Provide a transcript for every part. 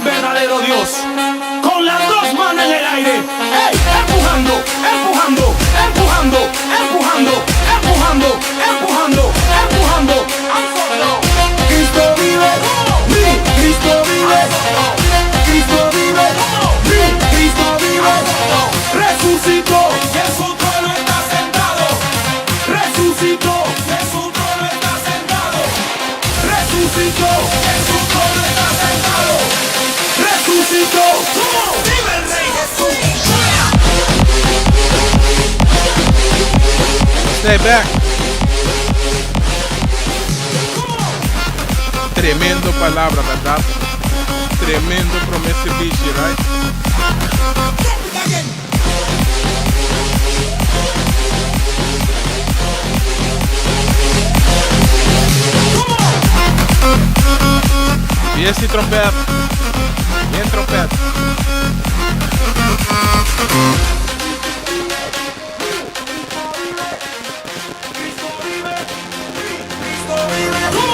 el verdadero Dios. Con las dos manos en el aire. ¡Ey! Empujando, empujando, empujando, empujando, empujando, empujando, empujando. Cristo vive, mi Cristo vive, Cristo vive, mi Cristo vive, resucitó, Y en su trono está sentado. Resucitó, Y en su trono está sentado. Resucitó, Y en su trono está sentado. Resucitó. ¡Vive el Rey Jesús! Stay back. Tremendo palabra, berdat? Tremendo promé servisio, right? Bien si trompet. Bien trompet.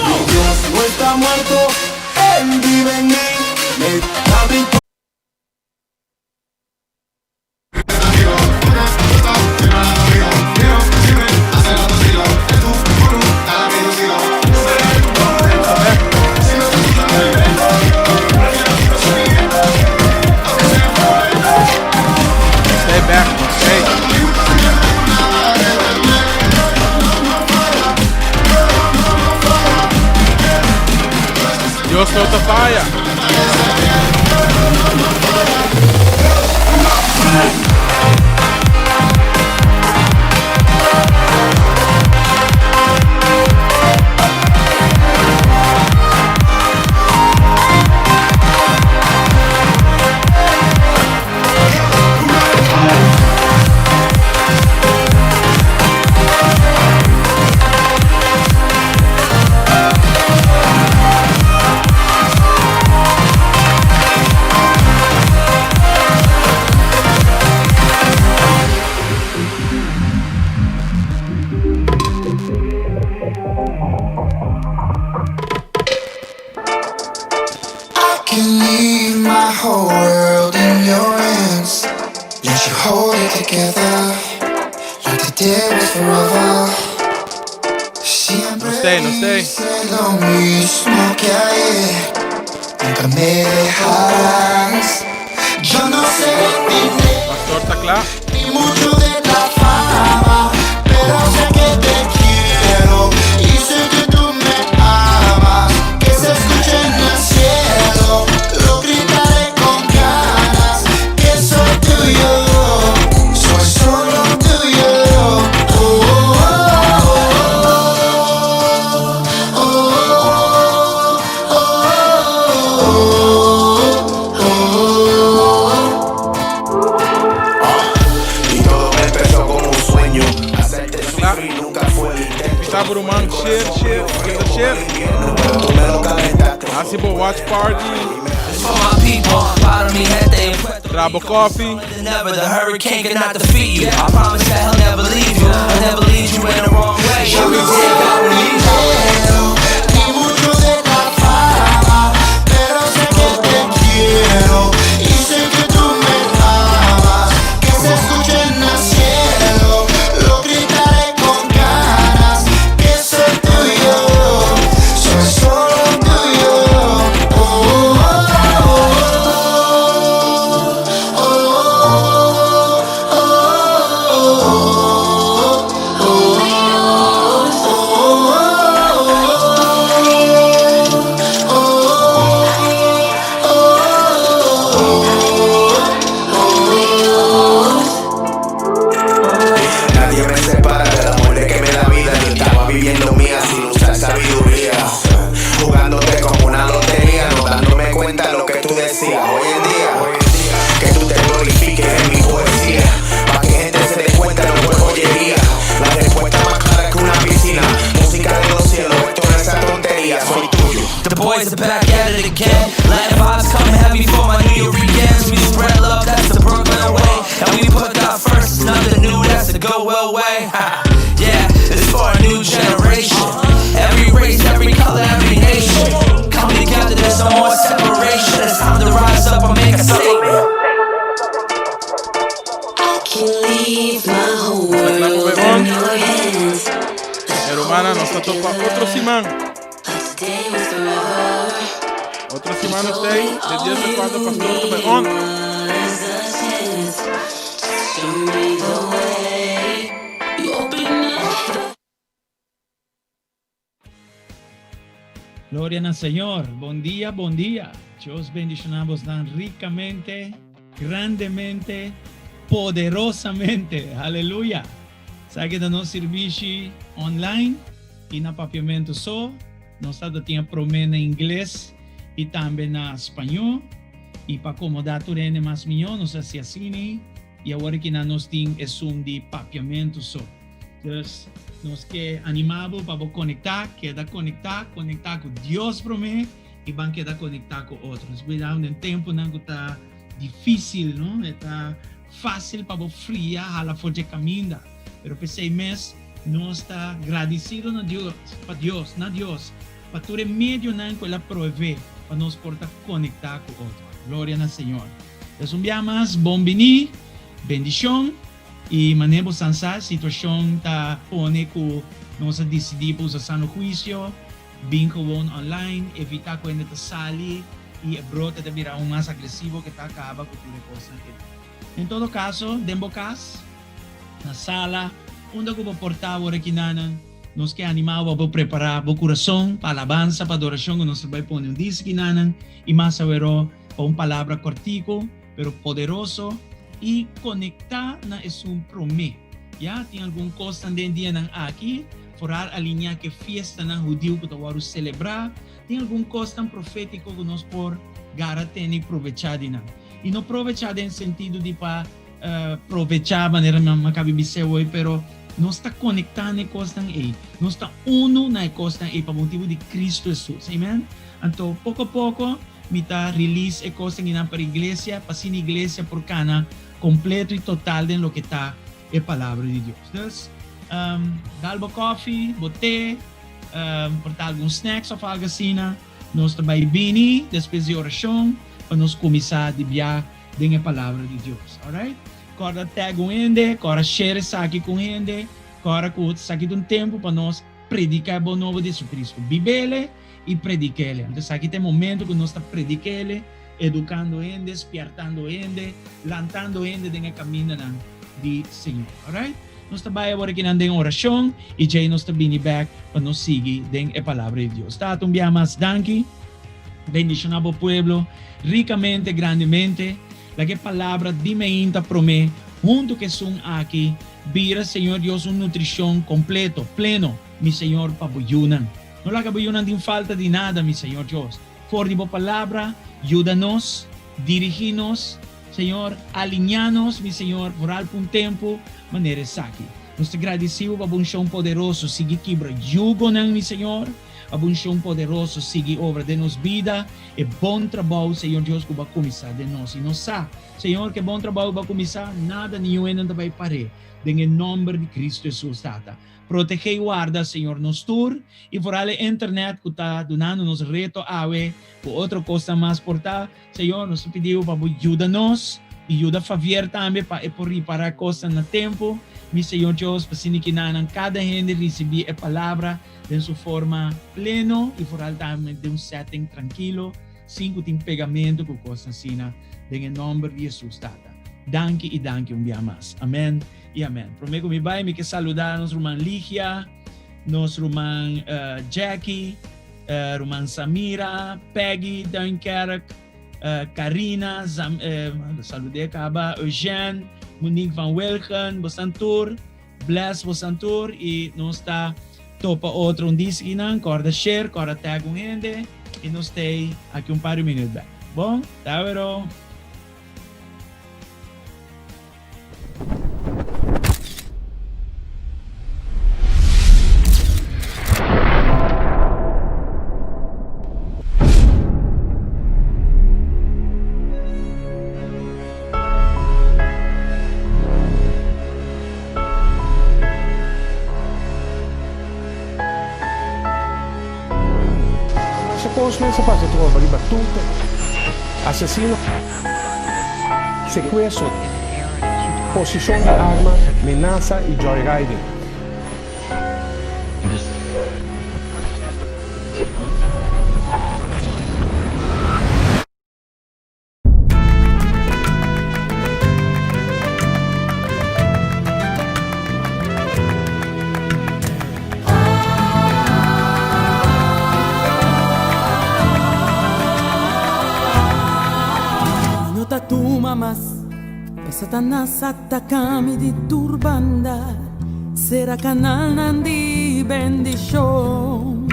Mi Dios no está muerto, Él vive en mí. Me da victoria. Stay back, stay. Dios no ta faya. I can leave my whole world in your hands. Let you hold it together like the day was forever. Siempre No stay, no stay. Hice lo mismo que ayer. Nunca me dejarás. Yo no sé de dinero Pastor ta kla. Ni mucho de la fama, pero sé que te quiero y sé que tú me amas. Que se escuche en el cielo, lo gritaré con ganas. Que soy tuyo, soy solo tuyo. Oh, oh, oh, oh, oh, oh. Y todo empezó como un sueño. Hacerte sufrir nunca fue el intento. Invitá bo ruman, share, share, keda share. Pero tú me lo calentaste. Hasi bo watch party. For my people, para mi gente en Puerto Grab a coffee. Never, the hurricane cannot defeat you. I promise that he'll never leave you. I'll never lead you in the wrong way. Every day God will lead you. Ni mucho de la fama, pero sé que te quiero y sé que tú me amas. Que se escuche en el cielo, lo gritaré con ganas. Que soy tuyo, soy solo tuyo. Oh, oh, oh, oh, Nadie me separa del amor de que me da vida. Yo estaba viviendo mía sin usar sabiduría. Jugándote como una lotería, no dándome cuenta lo que tú decías. Hoy en día, que tú te glorifiques en mi poesía. Pa' que gente se dé cuenta, no por joyería. La respuesta más clara que una piscina. Música de los cielos, esto no es esa tontería. Soy tuyo. The boys are back at it again. Latin vibes come heavy for my New Year weekends. We spread love, that's the Brooklyn way. And we put God first, it's nothing new, that's the Goodwill way. Yeah, it's for a new generation. Every race, every color, every nation. Come together to There's no more separation. It's time to rise up and make a statement. I can leave my whole Nos world ta in your hands. E rumannan, nos ta topa otro siman. Today was forever. Otro siman nos ta ei, de 10 pa 4 pastor ta bai on. Was a chance. Just show me the way. You open up the Gloria na Señor. Bon dia, bon dia. Dios bendiciona bosnan ricamente, grandemente, poderosamente. Aleluya. Sa cu ta nos servicio online y na Papiamento so. Nos ta tin prome na Ingles y tambe na Spaño. Y pa acomoda tur hende mas miho, nos a haci asina. Y awor cu nos tin esun di Papiamento so. Dus nos ke anima bo pa bo conecta, keda conecta, conecta cu Dios prome y ban keda conecta cu otro. Nos bida den temponan cu ta dificil, no? Ta facil pa bo fria, hala for di caminda. Pero p'esey mes nos ta gradicido na Dios, pa Dios, na Dios, pa tur e medionan cu El a provee pa nos por ta conecta cu otro. Gloria na Señor. Dus un bia mas, bon bini, bendicion. Y mane bo san sa, situacion ta pone cu nos a dicidi pa usa sano huicio, bin gewoon online, evita cu hende ta sali y e brote ta bira aun mas agresivo cu ta caba cu tur e cosnan ey. En todo caso, den bo cas, na sala, unda cu bo por ta awor aki nanan, nos ke anima bo pa bo prepara bo curason pa alabansa, pa adoracion cu nos ta bay pone un disc aki nanan y mas awero pa un palabra cortico, pero poderoso y conecta na esun prome. Ya, tin algun cosnan den dianan aki, foral alinea cu e fiestanan hudiu cu ta wordo celebra, tin algun cosnan profetico cu nos por gara tene y probecha di nan. Y no probecha den sentido di pa probecha manera mi a caba di bisa hoy, pero nos ta conecta na e cosnan ey, nos ta uno na e cosnan ey pa motibo di Cristo Jesus. Amen? Anto poco poco Mi ta release e cosnan einan pa iglesia, pa asina iglesia por cana completo y total den loke ta e Palabra di Dios. Dus, dal bo coffee, bo te, por ta algun snacks of algo asina. Nos ta bay bini despues di oracion pa nos cuminsa di bia den e Palabra di Dios. Alright? Corda tag un hende, corda share esaki cu un hende, corda cu esaki ta un tempo pa nos predica e bon nobo di Jesucristo. Bibele i predik'ele. Anto esaki ta e momento ku nos ta predik'ele, edukando hende, spièrtando hende, lantando hende den e kamindanan di Señor. Alright? Nos ta bai awor akinan den orashon i djei nos ta bini bèk pa nos sigui den e Palabra di Dios. Tata, un bia mas danki. Bendishoná bo pueblo rikamente, grandemente. Laga e Palabra di meinta promé huntu ku esun aki bira, Señor Dios, un nutrishon kompleto, pleno, mi Señor, pa bo yunan. No laga bo yunan tin falta di nada, mi Señor Dios. For di bo palabra, yuda nos, dirigí nos, Señor, aliñá nos, mi Señor, foral pa un tempu manera esaki. Nos ta gradisí bo pa bo unshon poderoso sigui kibra yugonan, mi Señor, pa bo unshon poderoso sigui obra den nos bida e bon trabou, Señor Dios, ku bo a kuminsá den nos. I nos sa, Señor, ku e bon trabou ku bo a kuminsá, nada ni un hende no ta bai par'é. Den e nòmber di Kristu Hesus, Tata. Protegé i warda, Señor, nos tur i foral e internet ku ta dunando nos reto awe ku otro kosnan mas por ta. Señor, nos ta pidi bo pa bo yuda nos i yuda Favier tambe pa e por ripará kosnan na tempu. Mi Señor Dios, pa asina kinanan kada hende risibí e palabra den su forma pleno i foral tambe den un setting trankilo, sin ku tin pegamentu ku kosnan asina. Den e nòmber di Hesus, Tata. Danki i danki un bia mas. Amen. I amen. Prome ku mi bai mi ke saluda nos ruman Ligia, nos ruman Jackie, ruman Samira, Peggy Duinkerk, Karina, salud'é kaba, Eugène, Monique van Wilgen, bosan tur, bless bosan tur i nos ta topa otro un diskinan, kòrda share, kòrda tag un hende i nos stay aki un par di minüt bèk. Bon, ta wero. Mesun kos mes a pasa troba riba tur asesino, sekuestro, posishon di arma, menasa i joyriding. Mi no ta tuma mas pa Satanas ataka mi di tur banda. Sera kanalnan di bendishon.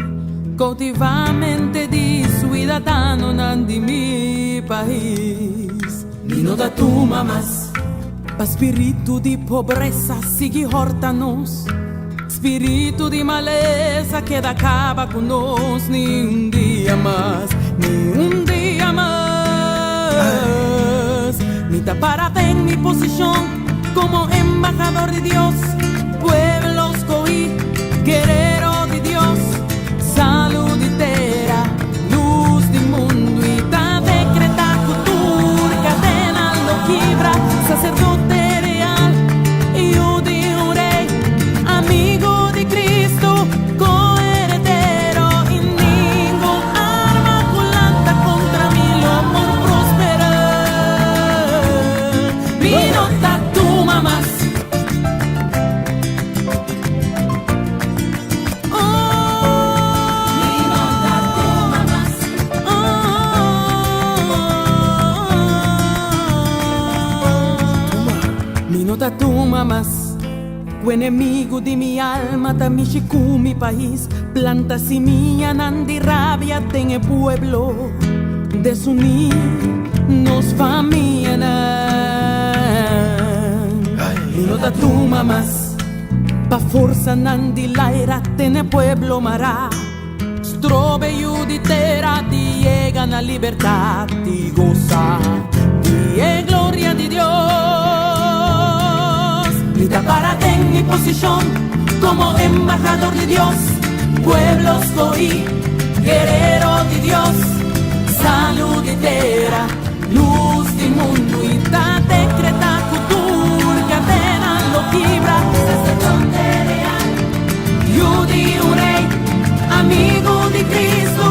Koutivá mente di suidadanonan di mi pais. Mi no ta tuma mas pa spiritu di pobresa sigui hòrta nos. Spiritu di malesa keda kaba ku nos. Ni un dia mas, ni un dia mas. Mi ta para den mi posishon komo embahador di Dios. Pueblo skohí, guerero di Dios. Salu di tera, lus di mundu i ta dekretá ku tur kadena lo kibra. Saserdote real, yu di un rei, amigu di Kristu, koheredero i ningun arma ku lanta kontra mi lo por prosperá. Mi no ta tuma mas. Mi no ta tuma mas ku enemigu di mi alma ta mishi ku mi pais planta simianan di rabia den e pueblo desuní nos famianan. Mi no ta tuma mas. Pa forsanan di laira tene pueblo mará, strobe yu di tera di yega na libertad i gosa di e gloria di Dios. Mi ta para den mi posishon komo embahador di Dios, pueblo skohí, guerero di Dios, salu di tera. Lus di mundu i ta dekretá ku tur kadena lo kibra. Saserdote real, yu di un rei, amigu di Kristu,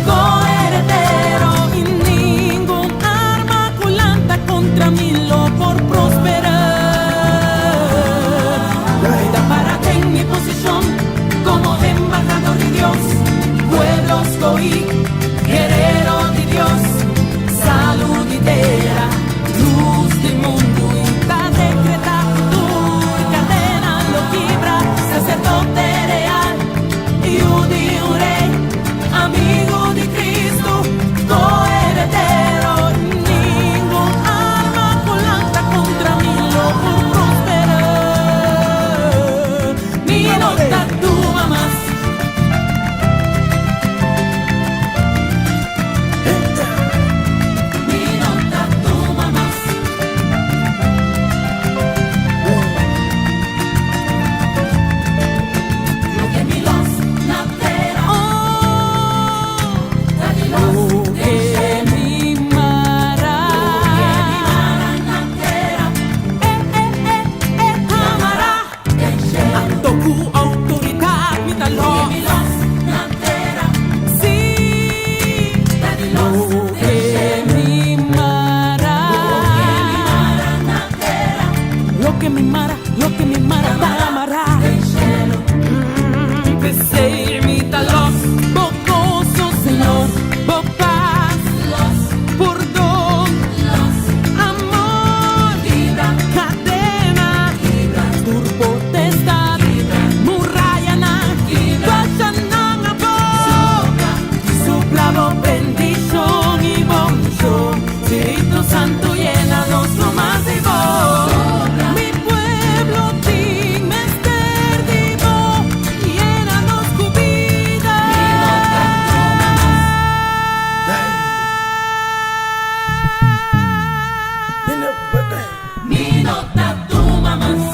koheredero i ningun arma ku lanta kontra mi lo por prosperá. Mi ta para den mi posishon komo embahador di Dios, pueblo skohí, guerero di Dios. Salu di tera, lus di mundu i ta dekretá ku tur kadena lo kibra. Saserdote real, yu di un rei, amigu di Kristu, koheredero. Ningun arma ku lanta kontra mi lo por prosperá. Mi no ta tuma mas. Anto ku outoridat mi ta lòs. Sí, loke mi mara. Loke mi mara, loke mi mara ta amará. P'esei mi ta lòs. Bo goso, Señor, bo pas, pordon, amor, kadena, tur potestad, murayanan, bashanan abou. Supla bo bendishon i bo unshon, Spiritu Santu yena nos ku mas di bo. Mi pueblo tin mester di bo, yena nos ku bida. Mi no ta tuma mas.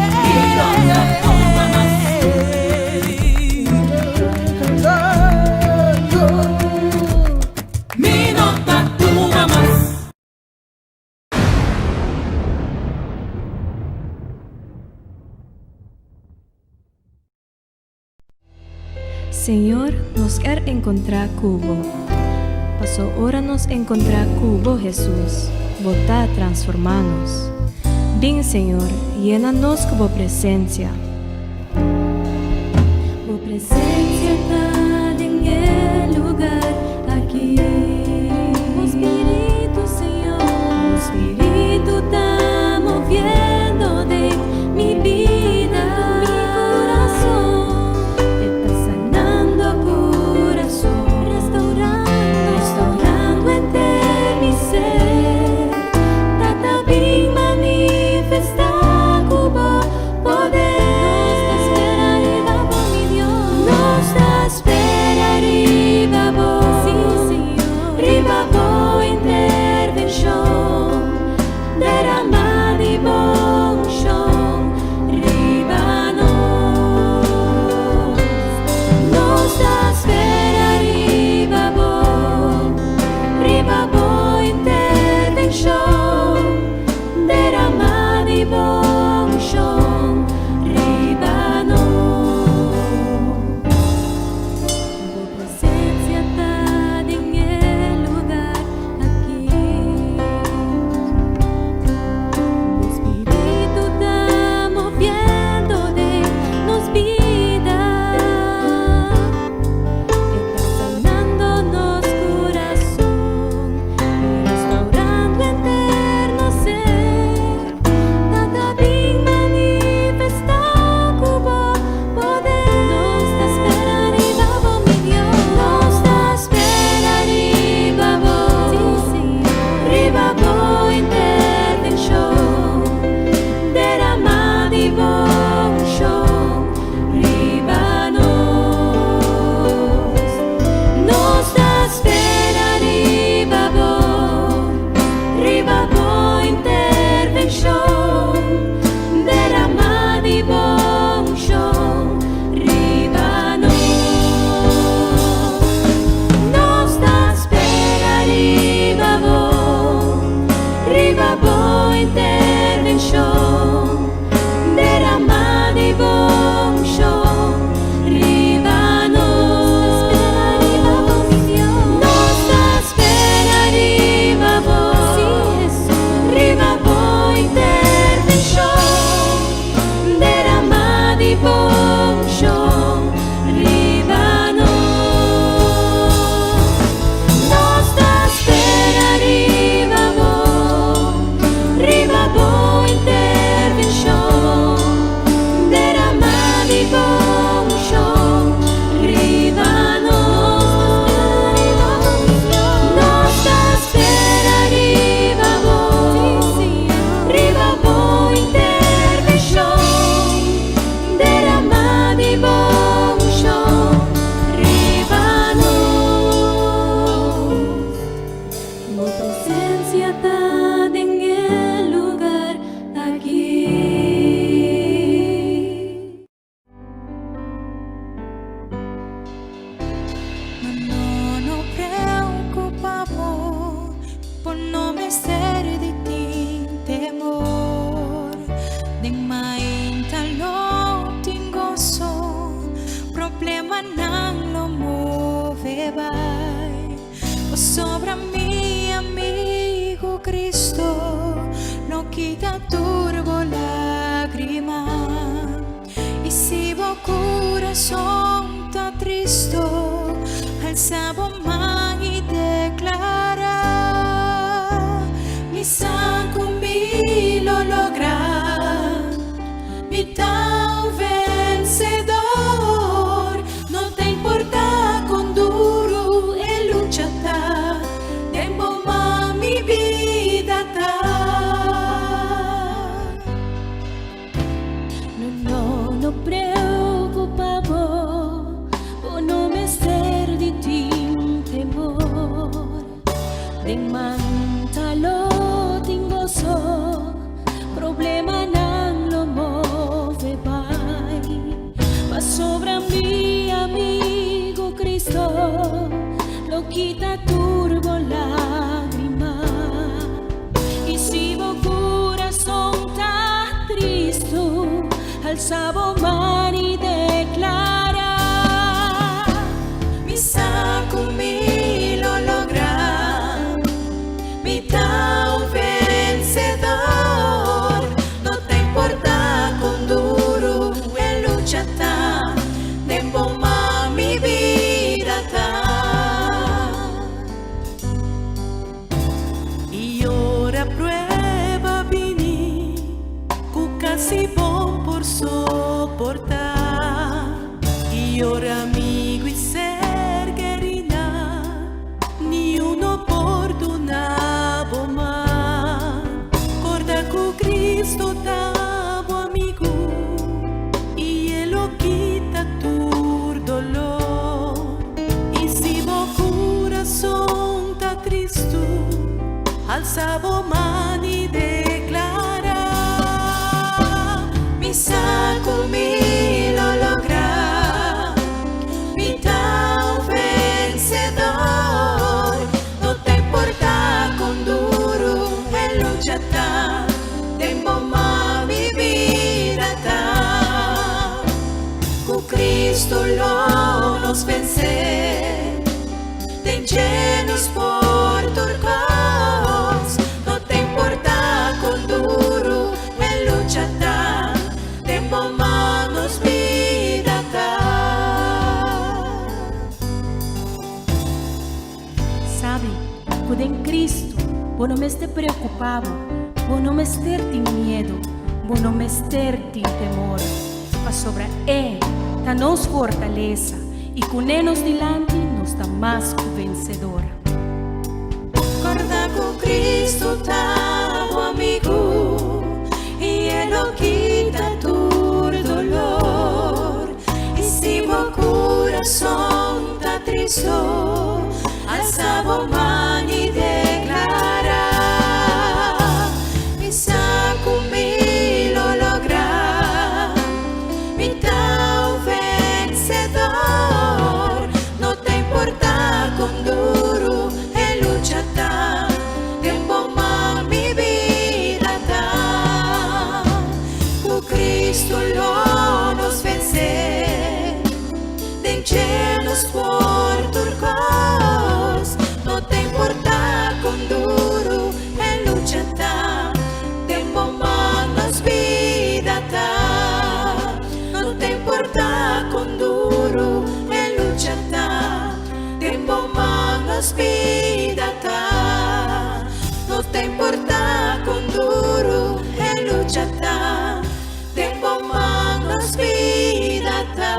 Mi no ta tuma. Señor, nos kier encontra cu Bo. Paso ora nos encontra cu Bo, Hesus, Bo ta transforma nos. Bin, Señor, yena nos cu Bo presencia. Bo presencia ta den e lugar aki. Bo Spiritu, Señor, Bo Spiritu ta moviendo den mi bida, mi curason. E ta sanando curason, restaurando, restaurando henter mi ser. Tata bin manifesta cu bo poder. Nos ta spera riba bo, mi Dios. Nos ta spera riba bo. Si, Señor. Riba bo intervencion. Derama di bo uncion. Riba nos. Nos ta spera riba bo. Riba bo intervencion. Derama di bo uncion. Riba nos. Bo presencia ta den e lugar aki. Bo Spiritu ta moviendo den nos bida. E ta sanando nos curason, restaurando henter nos ser. Tata bin manifesta cu bo poder. Nos ta spera riba bo, mi Dios. Nos ta spera riba bo. Si, Señor. Riba bo intervencion. Derama di bo uncion. Riba nos. Nos ta spera riba bo. Riba bo intervencion. Derama di bo uncion. Riba nos. Nos ta spera riba bo. Riba bo intervencion. Derama di bo uncion. Riba nos. Nos ta spera riba bo. Riba bo intervencion. Derama di bo uncion. Riba nos. Nos ta spera riba bo. Riba bo intervencion. Derama di bo uncion. Riba nos. Nos ta spera riba bo. Riba bo intervencion. Derama di bo uncion. Riba nos. Bo presencia ta den e lugar aki. Ma no, no preocupa bo, bo no mester di tin temor. Den mainta lo tin goso, problemanan lo move bay. Pasobra mi amigo Cristo, lo kita tur bo lagrima. Y si bo curason ta tristo, alsa bo man y declara: Mi sa cu mi lo logra, mi ta vencedor. No ta importa con duro e lucha ta, den bo man mi bida ta. No, no, no preocupa bo, bo no mester di tin temor. Den mainta lo tin goso, problemanan lo move bay. Pasobra mi amigo Cristo, lo kita tur bo lagrima. Y si bo curason ta tristo, alsa bo man y declara: Cristo ta bo amigo y E lo kita tur dolor. Y si bo curason ta tristo, alsa bo man y declara, Mi sa cu mi lo logra, mi ta un vencedor. No ta importa con duro e lucha ta, den bo man mi bida ta. Cu Cristo lo nos vence, den dje nos por tur cos. No ta importa con duro e lucha ta, den bo man nos bida ta. Sabi ku den Kristu bo no mester preokupá bo, bo no mester tin miedu, bo no mester tin temor, pasobra E ta nos fortalesa i kuné nos dilanti nos ta mas ku vensedor. Kòrda ku Kristu ta bo amigu i E lo kita tur dolor. I si bo kurason ta tristo, alsa bo man i deklará, Mi sa ku mi lo logra, mi ta un vensedor. No ta importá kon duru e lucha ta, den bo man mi bida ta. Ku Cristo lo nos vence, den dje nos por tur cos. No ta importa con duro e lucha ta, den bo man nos bida ta. No ta importa con duro e lucha ta, den bo man nos bida ta. No ta importa con duro e lucha ta, den bo man nos bida ta.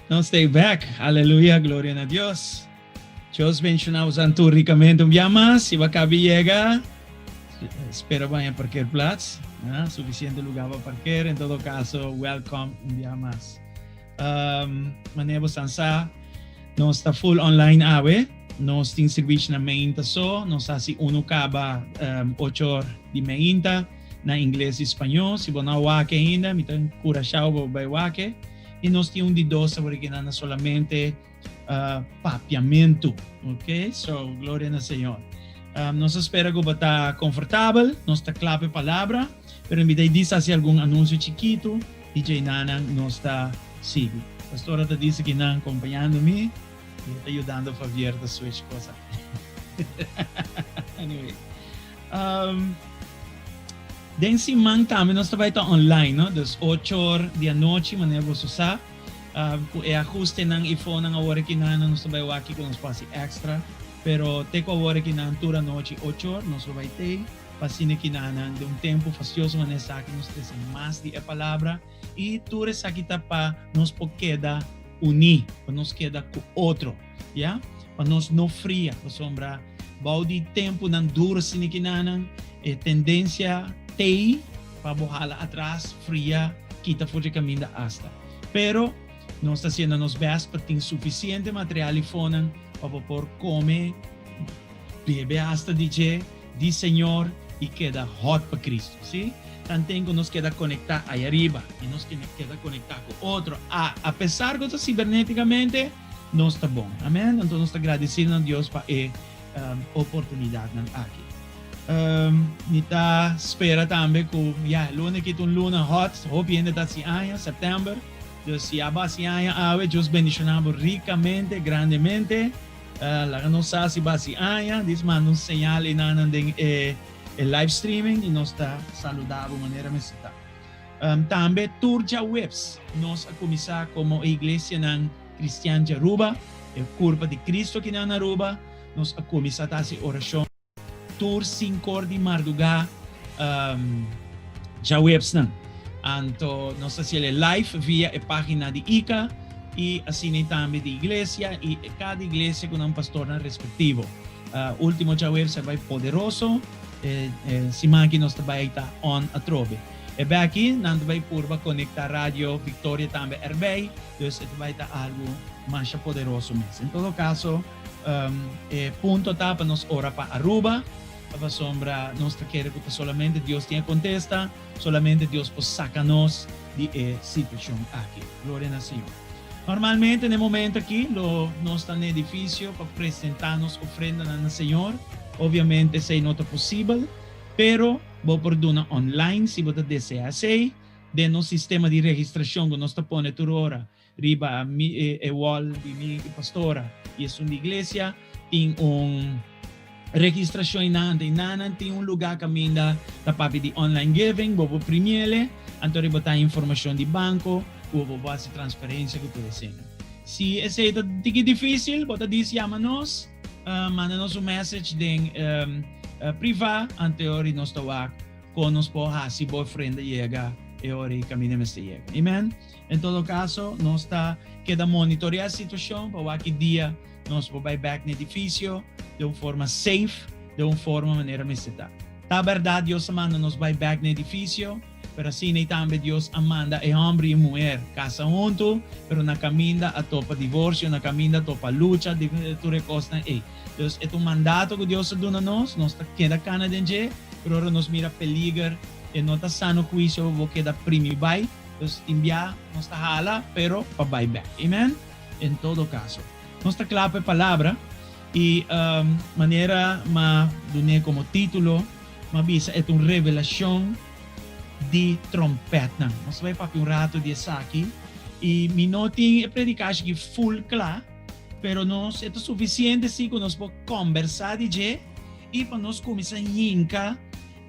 Nos stay back. Aleluya, gloria na Dios. Dios bendicionamos tanto ricamente un día más. Si va cabe llega, espero vaya a parkeerplaats. ¿ah? Suficiente lugar para parquear. En todo caso, welcome un día más. Um, manera bo sa, nos ta full online awe. Nos tin servicio na meinta so. Nos hasi uno kaba um, 8 or di meinta na ingles y spañol. Si bo no wak ainda, mi ta enkurashá bo bai wak. I nos tin un di dos awor aki na solamente uh, papiamentu. Ok, so gloria na Señor. Um, nos espera ku bo ta komfortabel, nos ta kla pa e palabra, pero mi ta disa hasi algun anunsio chikitu i djei nanan nos ta sigui. Pastora ta disa ki nan kompañando mi i e ta yudando Favier ta switch cosa. Anyway. Um, den siman tambe nos ta bai ta online, no? Dus 8 or di anochi, manera boso sa. Um, ku e ajustenan i fonan awor aki nan, nos ta bai wak kiko nos por hasi extra. Pero te ku awor aki nan tur anochi 8 or nos lo bai tei pa asina ki nan den un tempu fastioso manera esaki nos trese mas di e palabra i tur esaki ta pa nos por keda uní, pa nos keda ku otro, ya, pa nos no fria, pasobra bou di tempunan duru asina ki nan e tendensia tei pa bo hala atras, fria, kita for dje kaminda asta. Pero nos ta hasiendo nos best pa tin sufisiente material i fonan pa bo por kome, bebe asta di dje, di Señor i keda hot pa Cristo. Sí? Tanten ku nos keda konektá ai ariba i nos keda konektá ku otro, a apesar ku ta sibernétikamente, nos ta bon. Amèn? Anto nos ta gradisí na Dios pa e oportunidatnan aki. Mi ta spera tambe ku, ya, luna aki ta un luna hot, hopi hende ta hasi aña, sèptèmber. Dus si abo hasi aña awe, Dios bendishoná bo rikamente, grandemente. Laga nos sa si bo hasi aña, dis manda un señal enanan den e live streaming i nos ta saluda bo manera mester ta. Tambe tur djaweps nos a kuminsá komo e iglesianan kristian di Aruba, e kurpa di Kristu akinan na Aruba, nos a kuminsá ta hasi orashon tur sinkor di mardugá djawepsnan. Anto nos ta hasiel e live via e página di ICA i asina tambe di iglesia i kada iglesia ku nan pastornan respektivo. Ultimo djaweps a bai poderoso, e siman aki nos ta bai ta on atrobe. E beki nan ta bai purba conecta Radio Victoria tambe erbij, dus e ta bai ta algo masha poderoso mes. En todo caso, e punto ta pa nos ora pa Aruba, pasobra nos ta kere cu ta solamente Dios tin e contesta, solamente Dios por saca nos di e situacion aki. Gloria na Señor. Normalmente na e momento aki lo nos ta na edificio pa presenta nos ofrendanan na Señor. Obviamente esey no ta posibel, pero Bo por duna online si bo ta desea esei, den nos sistema di registrashon ku nos ta pone tur ora riba e wall di mi pastora i esun di iglesia. Tin un registrashon einan, einan tin un lugá kaminda ta papia di online giving, bo por primiele, anto riba ta informashon di banko ku bo por hasi transferensia ku tur eseinan. Si esei ta tiki difísil, bo ta dis yama nos. Manda nos un message den priva ante ora nos ta wak kon nos por hasi bo ofrenda yega e ora y kaminda mester yega. Amen. En todo caso, nos ta keda monitorea e situacion pa wak ki dia nos por bai bek na edificio den un forma safe, den un forma manera mester ta. Ta berdad Dios a manda nos bai bek na edificio, Pero asina i tambe Dios a manda e hòmber i e muher kasa huntu, pero na kaminda a topa divorsio, na kaminda a topa lucha, tur e kosnan ei. Dus e ta un mandato ku Dios a duna nos, nos ta keda kana den dje, pero ora nos mira peliger, e no ta sano huisio pa bo keda primi bai, dus tin bia nos ta hala, pero pa bai bèk. Amen? En todo kaso, nos ta kla pa e palabra, i manera m'a dun'é komo título, M'a bisa e ta un revelashon di trompètnan. Nos ta bai papia un ratu di esaki i mi no tin e predikashi aki ful kla, pero nos e ta sufisiente si ku nos por kòmbersá di dje i pa nos kuminsá hinka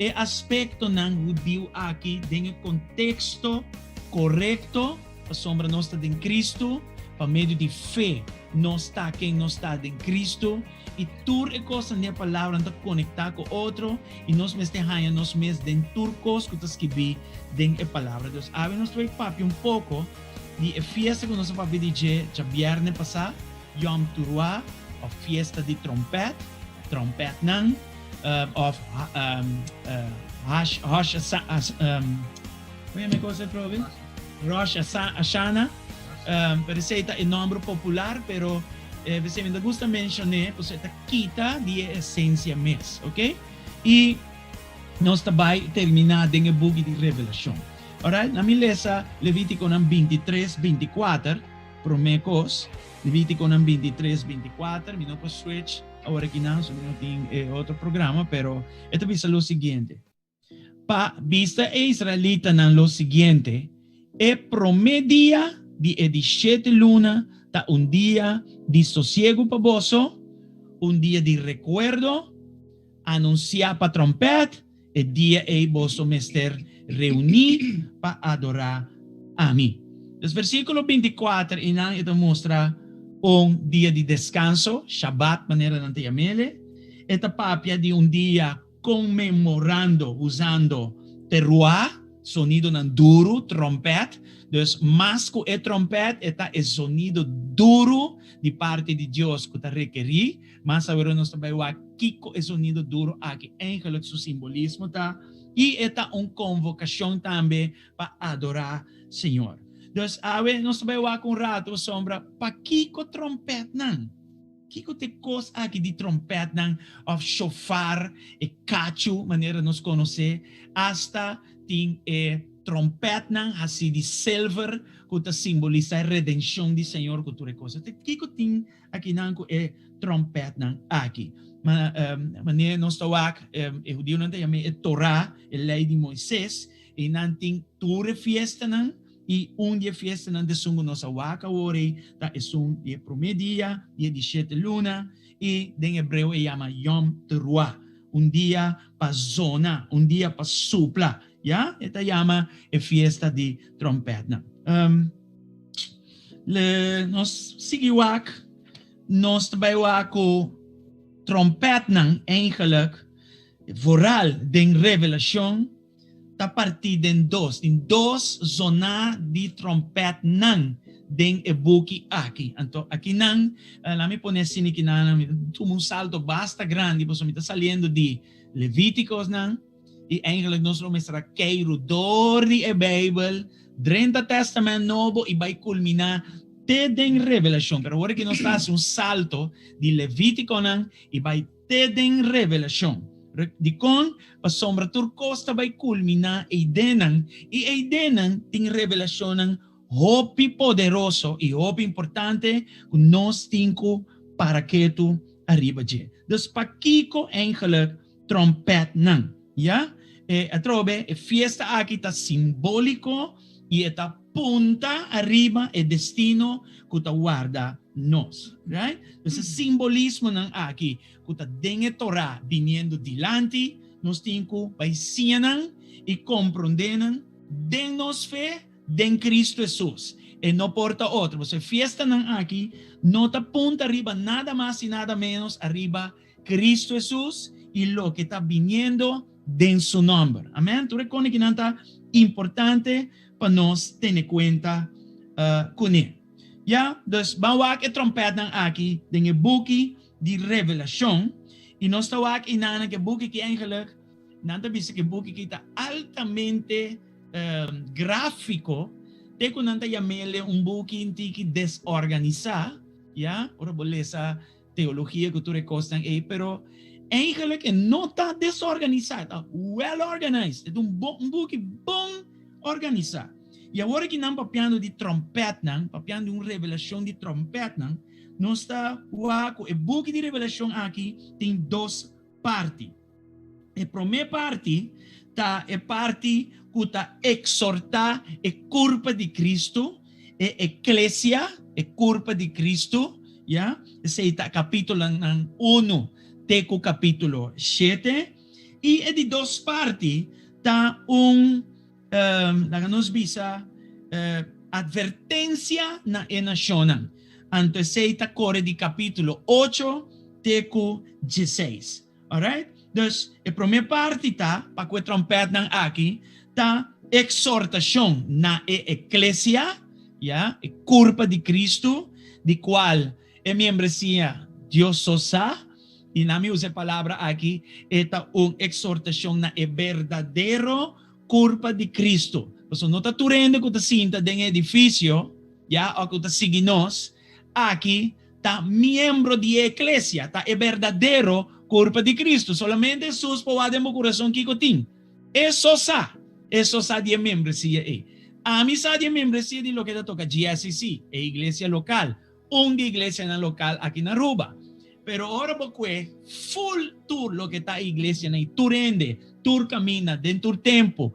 e aspektonan hudiu aki den e konteksto korekto, pasobra nos ta den Kristu, pa medio di fe nos ta ken nos ta den Kristu. I tur e kosnan den e Palabra ta konektá ku otro, i nos mester haña nos mes den tur kos ku ta skibí den e Palabra. Dios, awe nos ta bai papia un poko di e fiesta ku nos a papia di dje djabièrnè pasá, Yom Teruah, òf Fiesta di Trompèt, Trompètnan, òf Hash, Hosh, Kon yama e kos atrobe? Rosh Hashanah. Pero esei ta e nòmber popular, pero p'esei mi ta gusta menshon'é, pasobra e ta kita di e esensia mes, ok? I nos ta bai terminá den e buki di Revelashon. Alright, na mi lesa Levítikonan 23, 24, promé kos, Levítikonan 23, 24, mi no por switch awor akinan, so mi no tin e otro programa, pero e ta bisa lo siguiente. Pa bisa e israelitanan lo siguiente, E promé dia di e di shete luna ta un dia di sosiegu pa boso, un dia di rekuerdo, anunsiá pa tròmpèt, e dia ei boso mester reuní pa adorá ami. Dus versíkulo 24 einan e ta mustra un dia di deskanso, Shabat manera nan ta yam'ele. E ta papia di un dia Konmemorando usando teruá, sonidonan duru, tròmpèt. Dus mas ku e tròmpèt, e ta e sonido duru di parti di Dios ku ta rekerí. Mas awor nos ta bai wak kiko e sonido duru aki eigenlijk su simbolismo ta. I e ta un konvokashon tambe pa adorá Señor. Dus awe nos ta bai wak un ratu pasobra pakiko tròmpètnan? Kiko ta e kos aki di trompètnan òf shofar, e kachu manera nos konosé? Asta tin e trompètnan hasí di silver ku ta simbolisá e redenshon di Señor ku tur e kos. Kiko tin akinan ku e trompètnan aki? Manera nos ta wak, e hudiunan ta yam'é e Torá, e lei di Moises, i nan tin tur e fiestanan. I un di e fiestanan desun ku nos a wak awor ei ta esun di e promé dia di e di shete luna, i den hebreo e yama Yom Teruah, un dia pa zona, un dia pa supla. Ya, e ta yama e fiesta di trompetnan. Um, le, nos sigui wak, nos ta bai wak ku trompetnan eigenlijk, vooral den Revelashon, ta partí den dos. Tin dos zoná di trompetnan den e buki aki. Anto akinan, laat mi pone asina kinan, mi ta tuma un salto basta grandi pasobra mi ta saliendo di Levíticosnan i eigenlijk nos lo mester a keiru dor di e Bijbel, drenta Testament Nobo i bai kulminá te den Revelashon. Pero awor aki nos ta hasi un salto di Levíticonan i bai te den Revelashon. Dikon? Pasobra tur kos ta bai kulminá eidennan, i eidennan tin revelashonnan hopi poderoso i hopi importante ku nos tin ku para ketu ariba dje. Dus pakiko eigenlijk trompètnan? Ya, e atrobe e fiesta aki ta simbóliko i e ta punta ariba e destino ku ta warda nos. Right? Dus e simbolismonan aki ku ta den e Torá biniendo dilanti, nos tin ku bai siña nan i komprondé nan den nos fe den Kristu Hesus. E no por ta otro. Pasobra e fiestanan aki no ta punta riba nada mas i nada ménos ariba Kristu Hesus i loke ta biniendo den su nòmber. Amèn. Tur e kos kinan ta importante pa nos tene kuenta kuné. Ya, dus ban wak e tròmpètnan aki den e buki di Revelashon. I nos ta wak einan ku e buki aki eigenlijk, nan ta bisa ku e buki aki ta altamente gráfiko, te ku nan ta yam'é un buki un tiki desorganisá, ya, ora bo lesa teologia ku tur e kosnan ei, pero eigenlijk e no ta desorganisá, e ta well organized, e ta un bon un buki bon organisá. I awor aki nan papiando di tròmpètnan, papiando di un revelashon di tròmpètnan, nos ta wak ku e buki di Revelashon aki tin dos parti. E promé parti ta e parti ku ta eksortá e kurpa di Kristu, e eklesia, e kurpa di Kristu, ya, esei ta kapítulonan unu te ku kapítulo shete. I e di dos parti ta un, laga nos bisa, atvertensia na e nashonnan. Anto esei ta kore di kapítulo ocho te ku dieseis. Alright? Dus, e promé parti ta, pa ku e tròmpètnan aki, ta eksortashon na e eklesia, ya, e kurpa di Kristu, di kual e miembresia Dios so sa, i nan mi usa e palabra aki, e ta un eksortashon na e berdadero kurpa di Kristu. Pasobra no ta tur hende ku ta sinta den e edifisio, ya, òf ku ta sigui nos, aki ta miembro di e eklesia, ta e berdadero kurpa di Kristu. Solamente Hesus por wak den bo kurason kiko tin. E so sa. E so sa di e membresia ei. Ami sa di e membresia di loke ta toka GSCC, e iglesia lokal, un di iglesianan lokal aki na Aruba. Pero ora bo kue full tur loke ta e iglesianan ei, tur hende, tur kaminda, den tur tempu,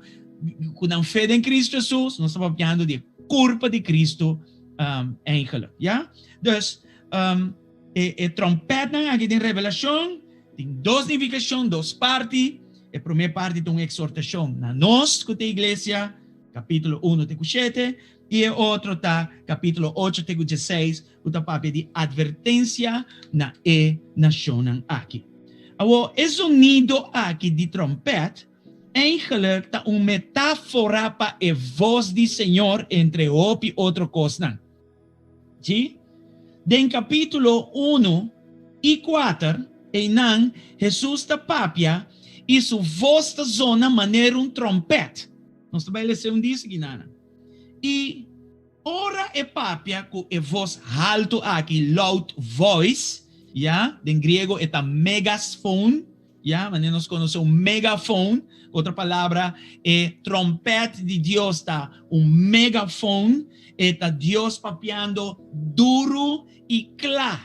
ku nan fe den Kristu Hesus, nos ta papiando di e kurpa di Kristu um, eigenlijk. Ja? Dus, um, e, e trompetnan aki den Revelacion tin dos nificacion, dos parti. E prome parti ta un exhortacion na nos cu ta iglesia, capítulo 1 te cu 7, y e otro ta capítulo 8 te cu 16, cu ta papia di advertencia na e nacionnan aki. Awo, e zonido aki di trompet Eigenlijk ta un metáfora pa e vos di Señor entre hopi otro kosnan. Sí? Den kapítulo unu i kuater, einan Hesus ta papia i su vos ta zona manera un tròmpèt. Nos ta bai lesa un di esaki nana. I Ora e papia ku e vos haltu aki, loud voice, ya, den griego e ta megasfon, ya, manera nos konosé un megafon, ku otro palabra, e trompèt di Dios ta un megafon, e ta Dios papiando duru i kla,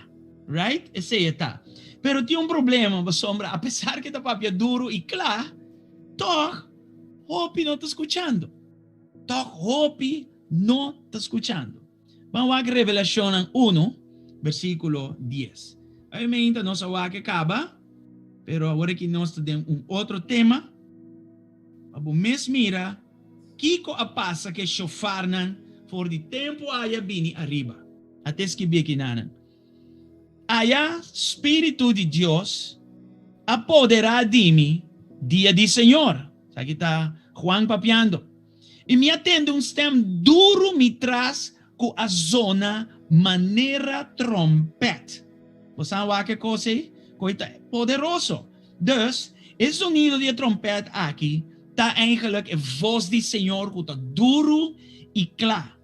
right? Esei e ta. Pero tin un problema, pasobra apesar ku e ta papia duru i kla, tòg hopi no ta skuchando. Tòg hopi no ta skuchando. Ban wak Revelashonnan unu, versíkulo dies. Obviamente nos a wak e kaba, pero awor aki nos ta den un otro tema. Pa bo mes mira kiko a pasa ku e shofarnan for di tempu aya bini ariba. Ata e skibí akinanan. Aya Spiritu di Dios a poderá di mi dia di Señor. Esaki ta Juan papiando. I mi a tende un stèm duru mi tras ku a zona manera tròmpèt. Bo sa wak e kos ei? Ku ei ta poderoso. Dus, e zonido di e tròmpèt aki ta eigenlijk e vos di Señor ku ta duru i kla.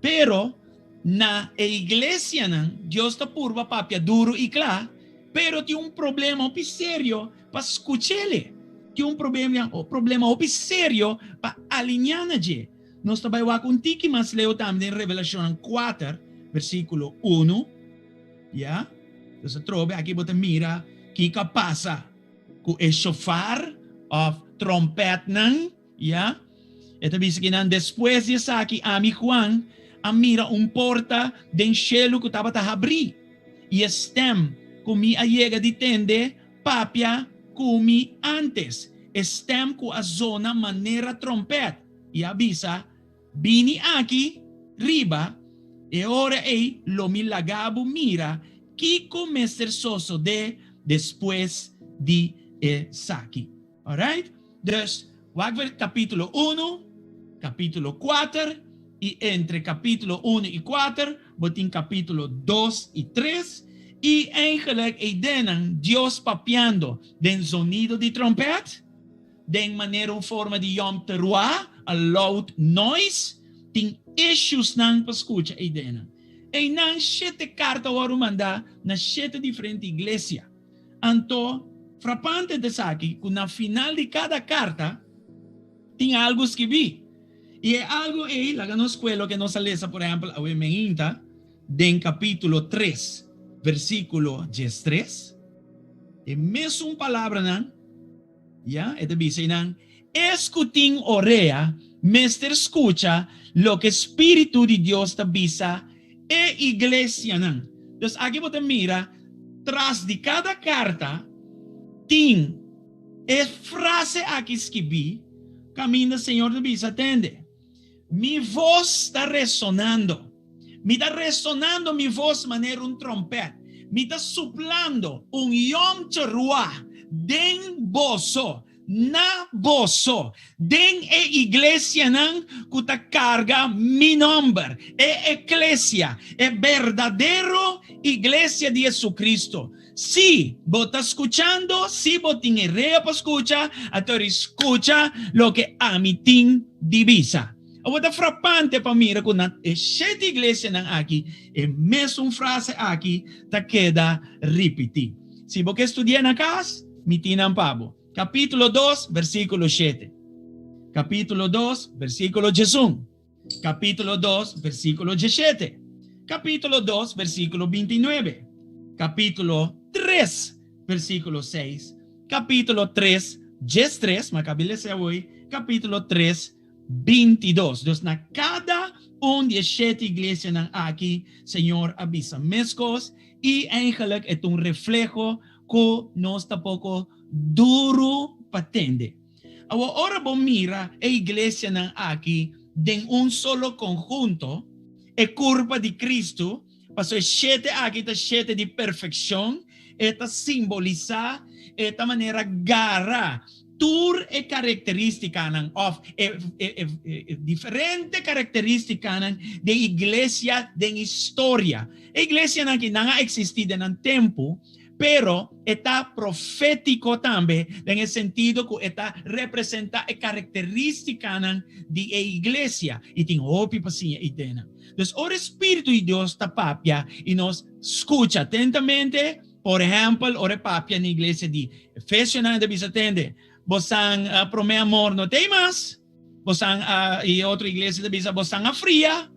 Pero, na e iglesianan, Dios ta purba papia duru i kla, pero tin un problema hopi serio pa skuch'ele. Tin un problema, problema hopi serio pa alineá na dje. Nos ta bai wak un tiki mas leu tambe den Revelashonnan kuater, versíkulo unu. Ya. Dus atrobe aki bo ta mira kiko a pasa ku e shofar òf tròmpètnan. Ya. E ta bisa kinan, Despues di esaki ami, Juan, a mira un porta den shelu ku tabata habrí, i e stèm ku mi a yega di tende papia ku mi ántes, e stèm ku a zona manera tròmpèt, i a bisa, Bini aki riba, e ora ei lo mi laga bo mira kiko mester sosodé despues di esaki. Alright? Dus, wak ver kapítulo unu, kapítulo kuater, i entre kapítulo unu i kuater bo tin kapítulo dos i tres, i eigenlijk eidennan Dios papiando den zonido di trompèt, den manera un forma di Yom Teruah, a loud noise, tin issuesnan pa skucha eidennan. Einan shete karta wòrdu mandá na shete diferente iglesia. Anto, frapante ta esaki ku na final di kada karta tin algu skibí. I e algu ei laga nos kue loke nos a lesa, por ehèmpel, awe meinta den kapítulo tres, versíkulo diestres. E mesun palabranan, ya, e ta bisa einan, Es ku tin orea mester skucha loke spiritu di Dios ta bisa e iglesianan. Dus aki bo ta mira tras di kada karta tin e frase aki skibí kaminda Señor ta bisa, Tende, mi vos ta resonando. Mi ta resonando mi vos manera un trompèt. Mi ta suplando un yom teruah den boso. Na boso, den e iglesianan ku ta karga mi nòmber, e eklesia, e berdadero Iglesia di Jesucristo. Si bo ta skuchando, si bo tin e rea pa skucha, anto ri skucha loke ami tin di bisa. Awor ta frapante pa mira ku na e shete iglesianan aki e mesun frase aki ta keda ripití. Si bo ke studia na kas, mi tin nan pa bo. Kapítulo dos, versíkulo shete. Kapítulo dos, versíkulo diesun. Kapítulo dos, versíkulo diesshete. Kapítulo dos, versíkulo bintinuebe. Kapítulo tres, versíkulo seis. Kapítulo tres, diestres, mi a kabi lesa awor, kapítulo tres, bintidos. Dus na kada un di e shete iglesianan aki, Señor a bisa meskos i eigenlijk e ta un refleho ku nos ta poko duru pa tende. Awor ora bo mira e iglesianan aki den un solo konhunto, e kurpa di Kristu, pasobra e shete aki ta shete di perfekshon, e ta simbolisá, e ta manera gara tur e karakterístikanan òf e e diferente karakterístikanan den iglesia den historia. E iglesianan aki nan a eksistí den nan tempu, pero e ta profétiko tambe den e sentido ku e ta representá e karakterístikanan di e iglesia i tin hopi pa siña i den nan. Dus ora e spiritu di Dios ta papia i nos skucha atentamente, Por ehèmpel, ora e papia na iglesia di Efesionan, e ta bisa, Tende, bosan promé amor no t'ei mas. Bosan a, i e otro iglesia ta bisa, bosan a fria.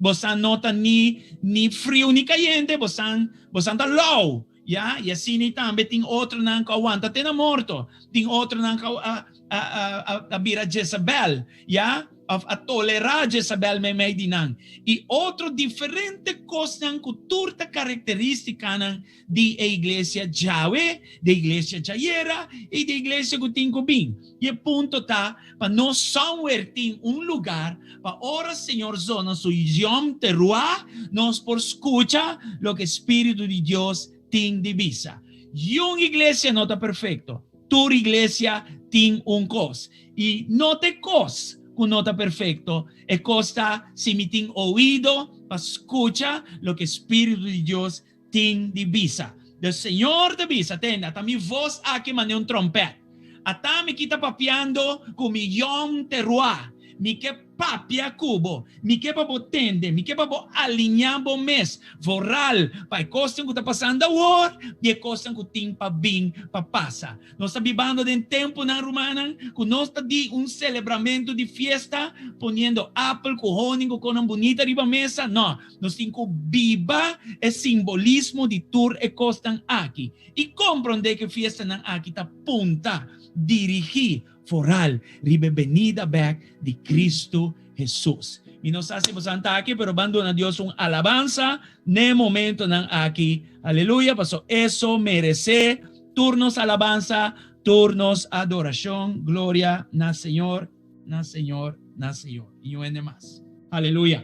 Bosan no ta ni, ni friu ni kayente, bosan, bosan ta lou. Ya, i asina i tambe tin otronan ku a wanta te na morto. Tin otronan ku a, a, a, a, a bira Jezabel, ya? Of a tolerá Jezabel meimei di nan. I otro diferente kosnan ku tur ta karakterístikanan di e iglesia djawe, di e iglesia djayera i di e iglesia ku tin ku bin. I e punto ta pa nos somewhere tin un lugar pa ora Señor zona su Yom Teruah nos por skucha loke Spiritu di Dios tin di bisa. Yun iglesia no ta perfekto. Tur iglesia tin un kos. I no ta e kos ku no ta perfekto, e kos ta si mi tin oido pa skucha loke Spiritu di Dios tin di bisa. Dus Señor ta bisa, Tende, ata mi vos aki manera un trompèt. Ata mi ki ta papiando ku mi Yom Teruah. Mi ke Papia ku bo. Mi ke pa bo tende. Mi ke pa bo aliñá bo mes vooral pa e kosnan ku ta pasando awor i e kosnan ku tin pa bin pa pasa. Nos ta bibando den tempunan, rumannan, ku nos ta di un selebramentu di fiesta poniendo apel ku honing ku konan bunita riba mesa. No, nos tin ku biba e simbolismo di tur e kosnan aki i komprondé ku e fiestanan aki ta punta, dirigí, Foral riba e benida bek di Cristo Hesus. Mi no sa si bosan ta aki, pero ban duna Dios un alabansa n'e momentonan aki. Aleluya, paso eso merece tur nos alabansa, tur nos adoracion. Gloria na Señor, na Señor, na Señor. Y un hende mas. Aleluya.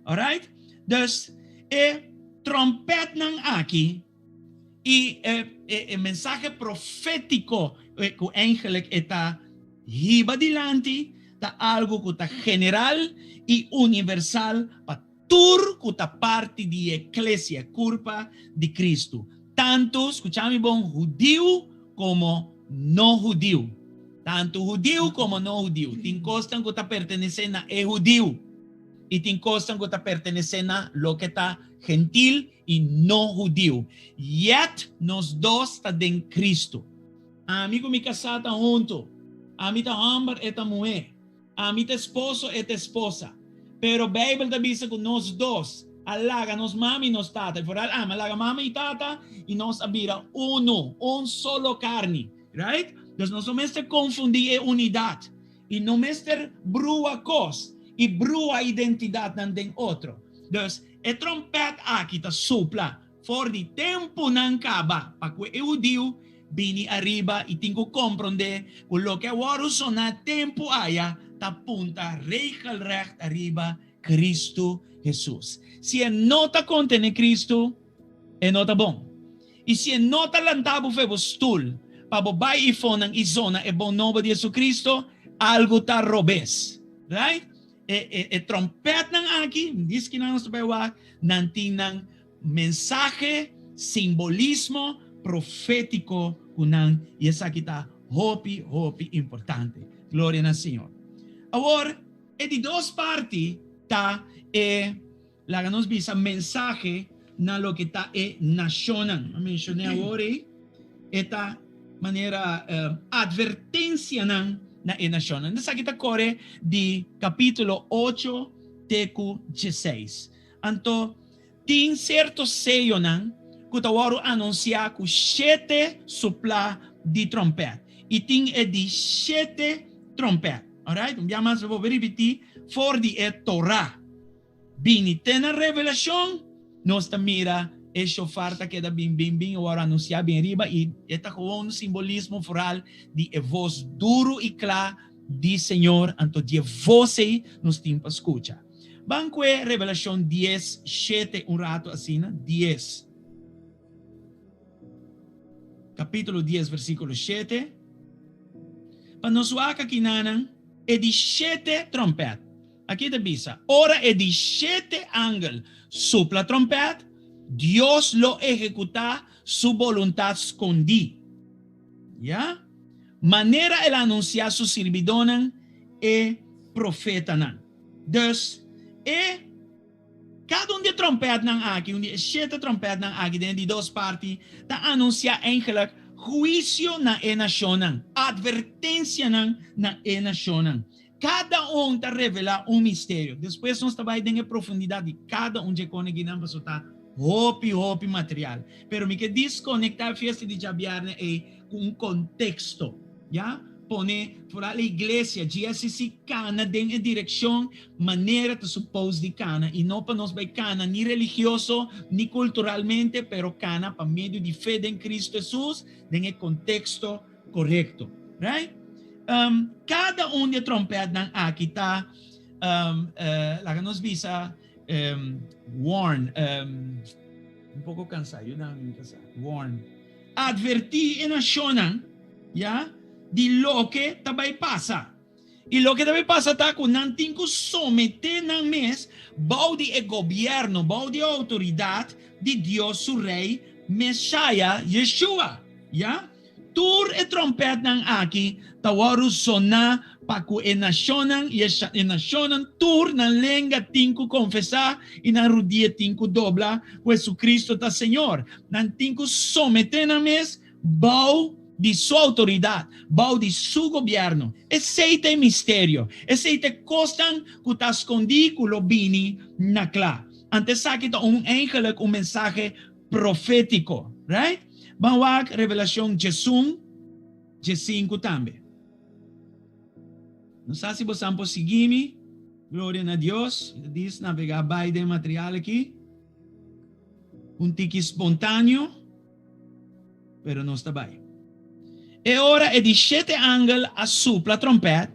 Alright? Dus, e trompetnan aki I e mensahe profétiko ku eigenlijk e ta hiba dilanti ta algu ku ta general i universal pa tur ku ta parti di e eklesia, e kurpa di Kristu, tantu, skucha mi bon, hudiu komo no hudiu. Tantu hudiu komo no hudiu. Tin kosnan ku ta pertenesé na e hudiu i tin kosnan ku ta pertenesé na loke ta gentil i no hudiu. Yet nos dos ta den Cristo. Ami ku mi kasá ta huntu. Ami ta hòmber, e ta muhé. Ami ta esposo, e ta esposa. Pero Beibel ta bisa ku nos dos a laga nos mama i nos tata, i foral ami a laga mama i tata, i nos a bira unu, un solo karni. Right? Dus nos no mester konfundí e unidat. I no mester brua kos i brua identidatnan den otro. Dus, e trompèt aki ta supla for di tempunan kaba pa ku e hudiu bini ariba i tin ku komprondé ku loke a wòrdu soná tempu aya ta punta regelrecht ariba Kristu Hesus. Si e no ta kontené Kristu, e no ta bon. I si e no ta lanta bo fe bo stul pa bo bai i fonan i zona e bon nobo di Jesucristo, algu ta robes. Right? E, e, e trompetnan aki, diskinan nos ta bai wak, nan tin nan mensahe, simbolismo profétiko ku nan, i esaki ta hopi, hopi importante. Gloria na Señor. Awor, e di dos parti ta e Laga nos bisa mensahe na loke ta e nashonnan. A menshoné awor ei, e ta manera advertensianan na e nashonnan. Esaki ta kore di kapítulo ocho te ku dieseis. Anto tin sierto seyonan ku ta wòrdu anunsiá ku shete suplá di tròmpèt. I tin e di shete tròmpèt. Alright, un bia mas mi por ripití for di e Torah. Bini te na Revelashon, nos ta mira e shofar ta keda bin bin bin, e wòrdu anunsiá bin riba i e ta gewoon un simbolismo foral di e vos duru i kla di Señor, anto di e vos ei nos tin pa skucha. Ban kue Revelashon dies, shete un ratu asina, dies. Kapítulo dies versíkulo shete, Pa nos wak akinanan e di shete tròmpèt. Aki ta bisa, Ora e di shete angel supla trompèt, Dios lo ehekutá su boluntat skondí. Ya? Manera el a anunsiá su sirbidónan, e profetanan. Dus, e kada un di e trompètnan aki, un di e shete trompètnan aki den e di dos parti, ta anunsiá eigenlik huisio na e nashonnan, atvertensianan na e nashonnan. Kada un ta revelá un misterio. Despues nos ta bai den e profundidat di kada un dje koneginan pasobra ta hopi hopi material. Pero mi ke diskonektá e fiesta di djabièrnè ei ku un konteksto. Ya, pone foral e iglesia, GSCC, kana den e direkshon manera ta supos di kana i no pa nos bai kana ni religioso ni kulturalmente, pero kana pa medio di fe den Kristu Hesus den e konteksto korekto. Right? Um, kada un di e trompètnan aki ta, um, uh, laga nos bisa, um, warn, um, un poko kansá, yuda mi kansá, warn. Advertí e nashonnan, ya, di loke ta bai pasa. I loke ta bai pasa ta ku nan tin ku someté nan mes bou di e gobièrnu, bou di e outoridat di Dios su Rei Meshaya, Yeshua, ya. Tur e tròmpètnan aki ta wòrdu soná pa ku e nashonnan, i e nashonnan tur nan lenga tin ku konfesá i nan rudia tin ku dobla ku Hesukristu ta Señor. Nan tin ku someté nan mes bou di su outoridat, bou di su gobièrnu. Esei ta e misterio. Esei ta e kosnan ku ta skondí ku lo bini na kla. Anto esaki ta un eigenlik un mensahe profétiko, right? Ban wak Revelashon 11, 15 tambe. No sa si bosan por sigui mi. Gloria na Dios. Mi ta dis navegá bai den material aki. Un tiki spontaneo, pero nos ta bai. E ora e di shete angel a supla trompèt,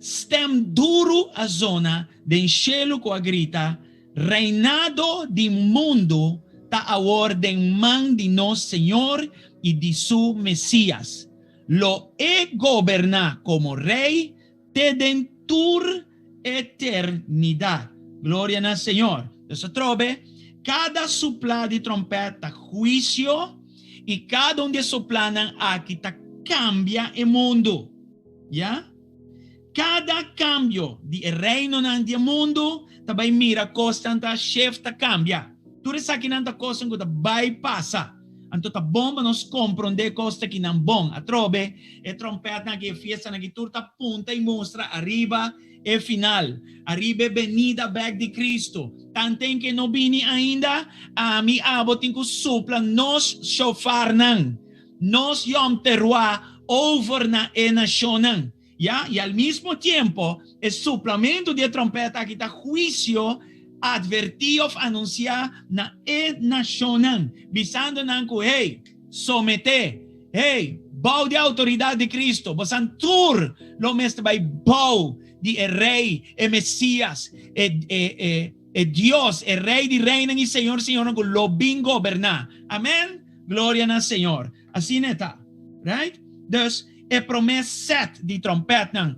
stèm duru a zona den shelu ku a grita, Reinado di mundu ta awor den man di nos Señor i di su Mesías. Lo e goberná komo rei te den tur eternidat. Gloria na Señor. Nos atrobe, kada suplá di trompèt ta huisio i kada un di e suplánan aki ta kambia e mundu. Ya? Kada kambio di e reinonan di e mundu ta bai mira kosnan ta shift, ta kambia. Tur esakinan ta kosnan ku ta bai pasa. Anto ta bon pa nos komprondé kos ta kinan bon. Atrobe, e trompètnan aki, e fiestanan aki, tur ta punta i mustra ariba e final, ariba e benida bèk di Kristu. Tanten ku e no bini ainda, ami, abo tin ku supla nos shofarnan, nos Yom Teruah over na e nashonnan. Ya, i al mismo tiempo, e suplamentu di e trompèt aki ta huisio advertí òf anunsiá na e nashonnan, bisando nan ku, Hey, someté! Hey, bou di e outoridat di Kristu! Bosan tur lo mester bai bou di e Rei, e Mesias, e, e, e, e Dios, e Rei di reinan i Señor di señornan ku lo bin goberná. Amèn? Gloria na Señor. Asina e ta. Right? Dus, e promé sèt di tròmpètnan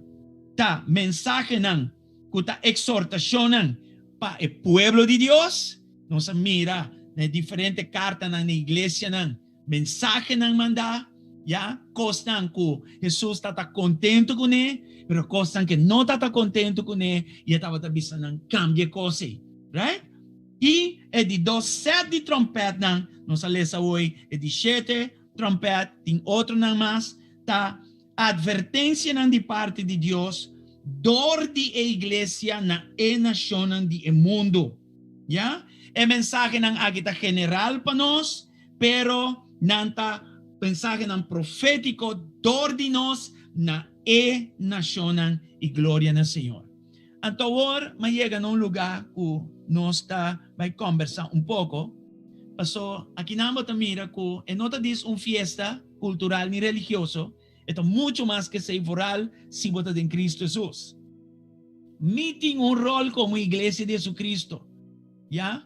ta mensahenan ku ta eksortashonnan pa e pueblo di Dios. Nos a mira na e diferente kartanan na iglesianan mensahenan mandá, ya, kosnan ku Hesus tabata kontentu kuné, pero kosnan ku e no tabata kontentu kuné i e tabata bisa nan kambia e kos ei. Right? I e di dos sèt di tròmpètnan, nos a lesa awor e di shete, Trompèt, tin otronan mas, ta atvertensianan di parti di Dios dor di e iglesia na e nashonnan di e mundu. Ya? E mensahenan aki ta general pa nos, pero nan ta mensahenan profétiko dor di nos na e nashonnan i gloria na Señor. Anto awor m'a yega na un lugá ku nos ta bai kòmbersá un poko, paso akinan bo ta mira ku e no ta dis un fiesta kultural ni religioso, e ta muchu mas ku esei vooral si bo ta den Kristu Hesus. Mi tin un ròl komo Iglesia di Hesukristu, ya,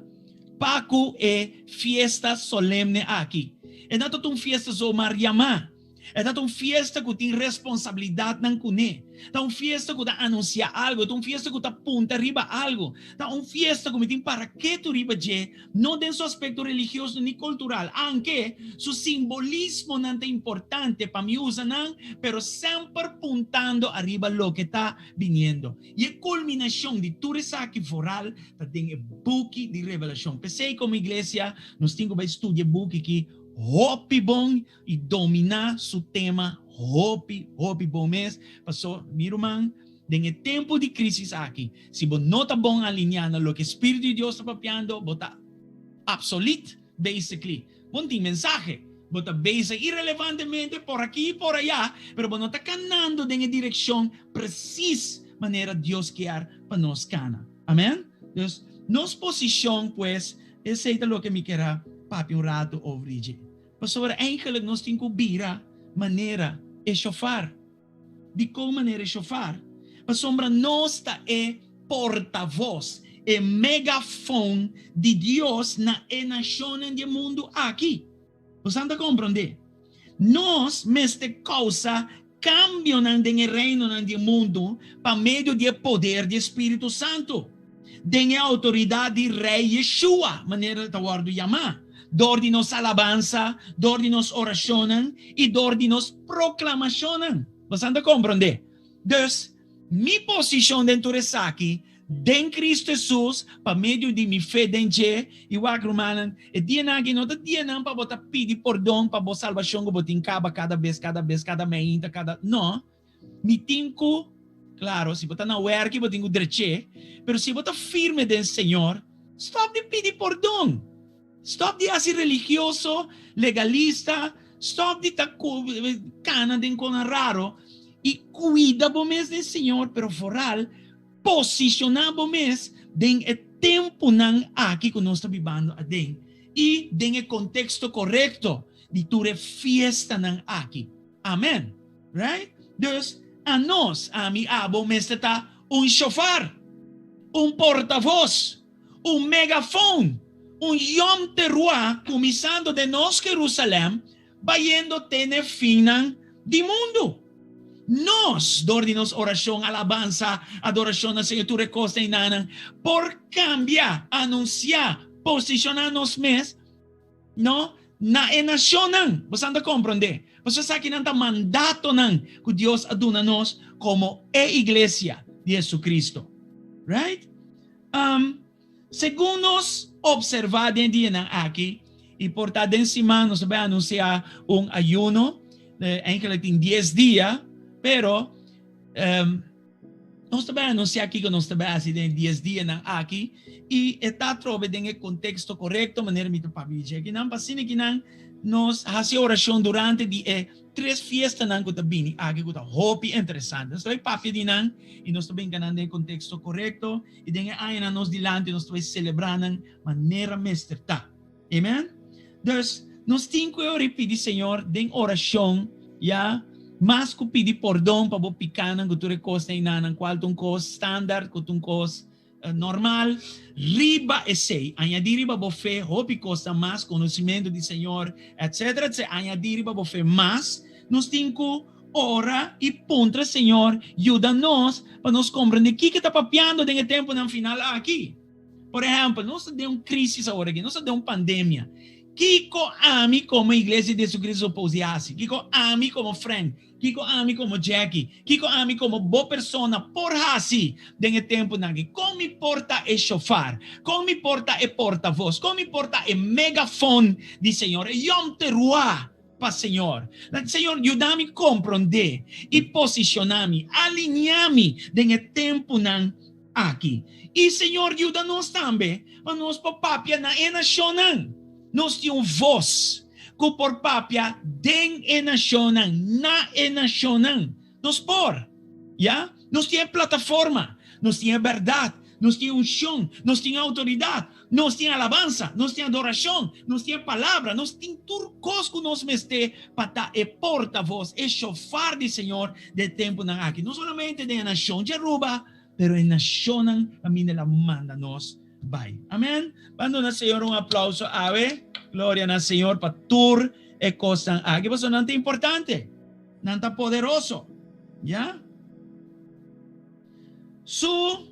pa ku e fiesta solemne aki. E no ta un fiesta zomaar yamá. E ta un fiesta ku tin responsabilidatnan kuné. Ta un fiesta ku ta anunsiá algu. E ta un fiesta ku ta punta riba algu. Ta un fiesta ku mi tin para ketu riba dje, no den su aspekto religioso ni kultural, anke su simbolismonan ta importante pa mi usa nan, pero semper puntando ariba loke ta biniendo. I e kulminashon di tur esaki foral ta den e buki di Revelashon. P'esei komo iglesia nos tin ku bai studia e buki aki hopi bon I dominá su tema hopi, hopi bon mes. Paso, mi ruman, den e tempu di krísis aki, si bo no ta bon alineá na loke Spiritu di Dios ta papiando, bo ta absolete, basically. Bo no tin mensahe. Bo ta bezig irelevantemente por aki i por ayá, pero bo no ta kanando den e direkshon presis manera Dios kier pa nos kana. Amen? Dus, nos posishon, pues, esei ta loke mi kier a papia un ratu over di dje. Pasobra eigenlijk nos tin ku bira manera e shofar. Dikon manera e shofar? Pasobra nos ta e portavos, e megafon di Dios na e nashonnan di e mundu aki. Bosan ta komprondé? Nos mester kousa kambionan den e reinonan di e mundu pa medio di e poder di e Spiritu Santu, den e outoridat di Rei Yeshua, manera ta wòrdu yamá, dor di nos alabansa, dor di nos orashonnan i dor di nos proklamashonnan. Bosan ta komprondé? Dus, mi posishon den tur esaki Den Cristo Hesus, pa medio di mi fe den dje, i wak rumannan, e dianan aki no ta dianan pa bo ta pidi pordon pa bo salbashon ku bo tin kaba kada bes, kada bes, kada meinta, kada, no. Mi tin ku, klaro, si bo ta na wèrki bo tin ku drech'é, pero si bo ta firme den Señor, stòp di pidi pordon. Stòp di hasi religioso, legalista, stòp di ta kana den konan raro i kuida bo mes den Señor, pero foral posishoná bo mes den e tempunan aki ku nos ta bibando aden i den e konteksto korekto di tur e fiestanan aki. Amen. Right? Dus, anos, ami, abo, mester ta un shofar, un portavos, un megafon, un Yom Teruah kuminsando den nos Jerusalèm bayendo te n'e finnan di mundu. Nos, dor di nos orashon, alabansa, adorashon na Señor, tur e kosnan einanan, por kambia, anunsiá, posishoná nos mes, no, na e nashonnan. Boso ta komprondé? Pasobra esakinan ta mandatonan ku Dios a duna nos komo e iglesia di Jesucristo. Right? Segun nos observá den e dianan aki, i por ta den siman nos ta bai anunsiá un ayuno, eigenlijk tin dies dia, pero nos ta bai anunsiá kiko nos ta bai hasi den e dies dianan aki, i e ta atrobe den e konteksto korekto manera mi ta papia di dje akinan, pa asina kinan nos hasi orashon durante di e Tres fiestanan ku ta bini aki ku ta hopi interesante. Nos ta bai papia di nan i nos ta brinka nan den e konteksto korekto i den e añanan nos dilanti nos ta bai selebrá nan manera mester ta. Amen? Dus, nos tin ku e ora i pidi Señor den orashon, ya, mas ku pidi pordon pa bo pikánan ku tur e kosnan einanan, kual ta un kos standaard, ku ta un kos Normal, riba esei, añadí riba bo fe hopi kosnan mas, konosimentu di Señor, etcetera, etcetera, añadí riba bo fe mas, nos tin ku ora i puntra Señor yuda nos pa nos komprendé kiko ta papiando den e tempunan final aki. Por ehèmpel, nos ta den un krísis awor aki, nos ta den un pandemia. Kiko ami komo Iglesia di Jesucristo por hasi? Kiko ami komo Frank Kiko ami komo Jackie, kiko ami komo bo persona por hasi den e tempunan aki? Kon mi por ta e shofar? Kon mi por ta e portavos? Kon mi por ta e megafon di Señor, e Yom Teruah pa Señor? Señor, yuda mi komprondé i posishoná mi, alineá mi den e tempunan aki. I Señor yuda nos tambe pa nos por papia na e nashonnan. Nos tin un vos ku por papia den e nashonnan, na e nashonnan. Nos por. Ya? Nos tin e plataforma, nos tin e bèrdat, nos tin e unshon, nos tin e outoridat, nos tin alabansa, nos tin adorashon, nos tin e palabra, nos tin tur kos ku nos mester pa ta e portavos, e shofar di Señor den e tempunan aki. No solamente den e nashon di Aruba, pero e nashonnan kaminda el a manda nos bai. Amen. Ban duna Señor un aplauso awe. Gloria na Señor pa tur e kosnan aki, pasobra nan ta importante. Nan ta poderoso. Ya? Su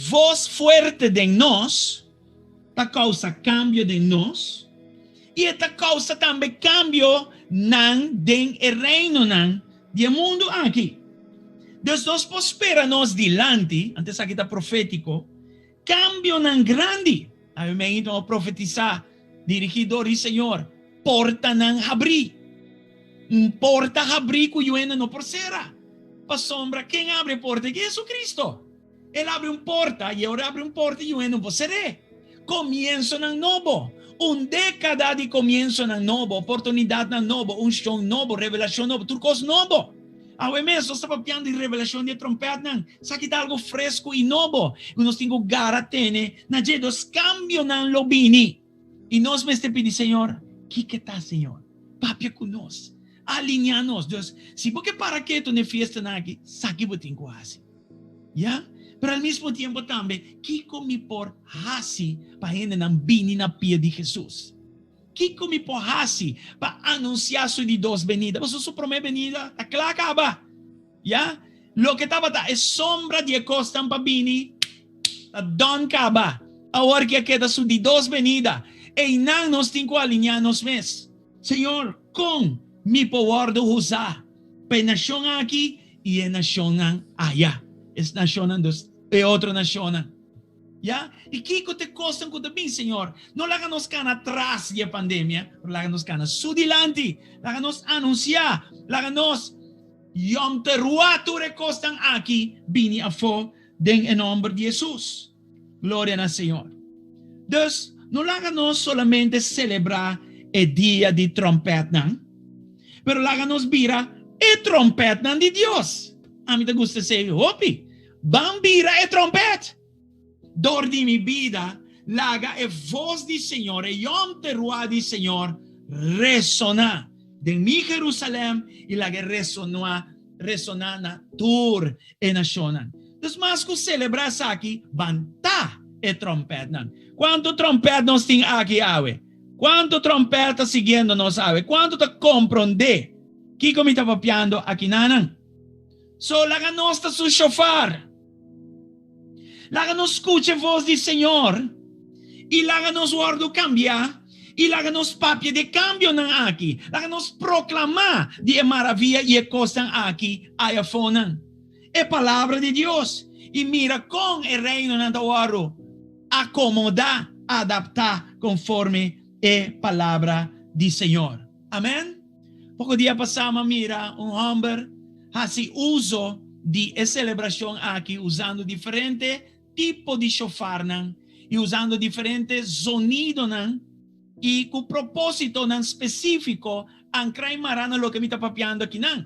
vos fuerte den nos ta kousa kambio den nos i e ta kousa tambe kambio nan den e reinonan di e mundu aki. Dus nos por spera nos dilanti, anto esaki ta profétiko, kambionan grandi. Ami men a profetisá, dirigí dor di Señor, portanan habrí. Un porta habrí ku yuenda no por sera. Pasobra ken a habri e porta? E Jesucristo. El abri un porta y ora abri un porta y un hende no por cer'é. Comienzonan nobo. Un dékada di komiensonan nobo, oportunidatnan nobo, unshon nobo, revelashon nobo, tur kos nobo. Awe mes nos ta papiando di revelashon di e trompètnan. Esaki ta algu fresku i nobo ku nos tin ku gara tene na dje. Dos kambionan lo bini i nos mester pidi Señor, Kiko ta, Señor? Papia ku nos. Alineá nos. Dus, si bo ke para ketu na e fiestanan aki, sa ki bo tin ku hasi. Ya? Pero al mismo tiempo tambe, kiko mi por hasi pa hendenan bini na pia di Hesus? Kiko mi por hasi pa anunsiá su di dos benida? Pasobra su promé benida ta kla kaba. Ya? Loke tabata e sombra di e kosnan pa bini ta done kaba. Awor ki a keda su di dos benida, einan nos tin ku alineá nos mes. Señor, kon mi por wòrdu usá pa e nashon aki i e nashonnan aya? Es nashonnan, dus e otro nashonnan. Ya? I kiko ta e kosnan ku ta bin, Señor? No laga nos kana tras di e pandemia, pero laga nos kana su dilanti. Laga nos anunsiá, laga nos Yom Teruah tur e kosnan aki bini afó den e nòmber di Hesus. Gloria na Señor. Dus, no laga nos solamente selebrá e dia di tròmpètnan, pero laga nos bira e tròmpètnan di Dios. Ami ta gusta esei hopi. Ban bira e tròmpèt! Dor di mi bida, laga e vos di Señor, e Yom Teruah di Señor, resoná den mi Jerusalèm i laga e resoná, resoná na tur e nashonnan. Dus mas ku selebrá esaki, ban ta e tròmpètnan. Kuantu tròmpèt nos tin aki awe? Kuantu tròmpèt ta siguiendo nos awe? Kuantu ta komprondé kiko mi ta papiando akinanan? So laga nos ta su shofar. Laga nos skucha e vos di Señor i laga nos wòrdu kambiá i laga nos papia di e kambionan aki. Laga nos proklamá di e maravia i e kosnan aki aya afonan. E Palabra di Dios i mira kon e reinonan ta wòrdu akomodá, adaptá konforme e Palabra di Señor. Amèn. Poko dia pasá m'a mira un hòmber hasi uso di e selebrashon aki usando diferente tipo di shofarnan i usando diferente zonidonan i ku propósitonan spesífiko ankrá i mará na loke mi ta papiando akinan.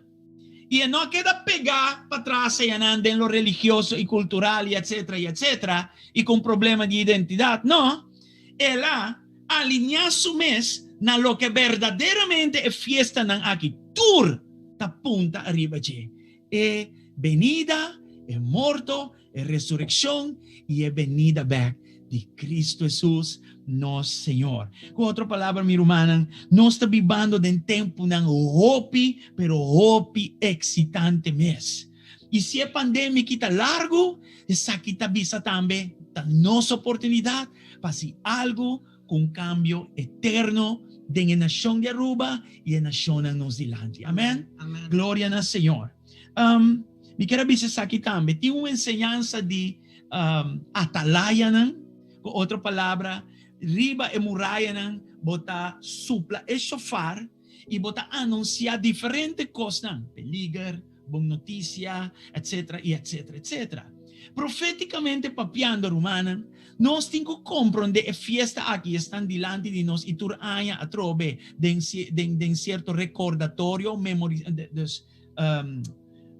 I e no a keda pegá patras eyanan den lo religioso i kultural i etcétera i etcétera i ku un problema di identidat. No, el a Alineá su mes na loke berdaderamente e fiestanan aki tur ta punta ariba dje, e benida, e morto, e resurekshon i e benida bèk di Kristu Hesus, nos Señor. Ku otro palabra, mi rumannan, nos ta bibando den tempunan hopi, pero hopi eksitante mes. I si e pandemia aki ta largu, esaki ta bisa tambe ta nos oportunidat pa hasi algu ku un kambio eterno den e nashon di Aruba i e nashonnan nos dilanti. Amen? Gloria na Señor. Um, mi kier a bisa esaki tambe. Tin un enseñansa di um, atalayanan, ku otro palabra, riba e murayanan bo ta supla e shofar i bo ta anunsiá diferente kosnan, peliger, bon notisia, etcetera i etcetera, etcetera. Profétikamente papiando, rumannan, nos tin ku komprondé e fiesta aki esnan dilanti di nos i tur aña atrobe den den den sierto rekordatorio, memori, dus, um,